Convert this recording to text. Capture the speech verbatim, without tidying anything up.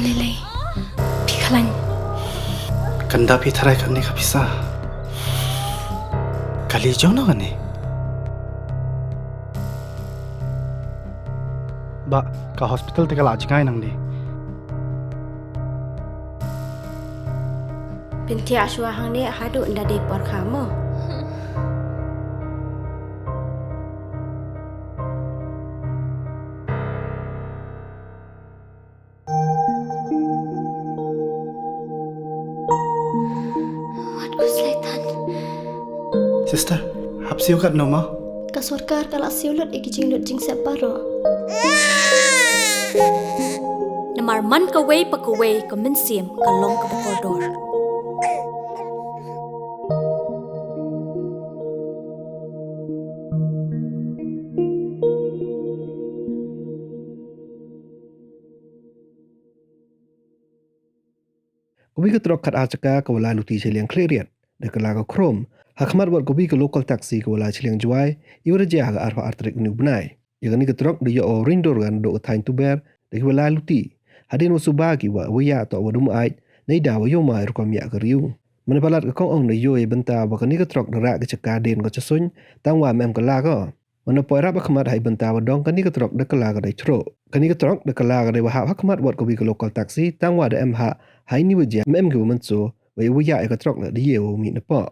Lele, phi khlañ. Kanda phi tharai kani ka pisa. Kali jong no kani. Ba, ka hospital te ka la jngai nang di. Pynthia shwa hangne haduh nda dei por kha mo. Wat ku slaitan. Sister, hap siu kat no ma? Ka sorkar ka la siu lut i ki jinglut jingsep baroh. Namar man kawei pa kawei ka mynsiem ka long kaba kordor. Kawi ka truck khat ar chaka ka wa lai luti chiliang Khliehriat da ka la ka khrom ha khmat wat kawi ka local taxi ka wa lai chiliang Jowai, i wa da jia ha ka arphaw ar tarik uni u bnai. Ya kani ka truck da yoh o ring dur kan da ka thaiñ Tuber da ki wa lai luti. Hadien wa suba ki wa, wa ya toh wa dum ait, nei da wa yoh mai rukom ya ka riu. Mane palat ka kong ong da yoh ya bynta wa kani ka truck da rah ka chaka dien ka chasuñ, tang wa mem ka la ka. Mane poi rap ha khmat hai bynta wa dong kani ka truck da ka la ka dei chro. Kani ka truck da ka la ka dei wa hap ha khmat wat kawi ka local taxi, tang wa da em ha, hai ni wa jia, mem ki wa mynso, wa ya wa ya ka truck la da ye wa mi na pa.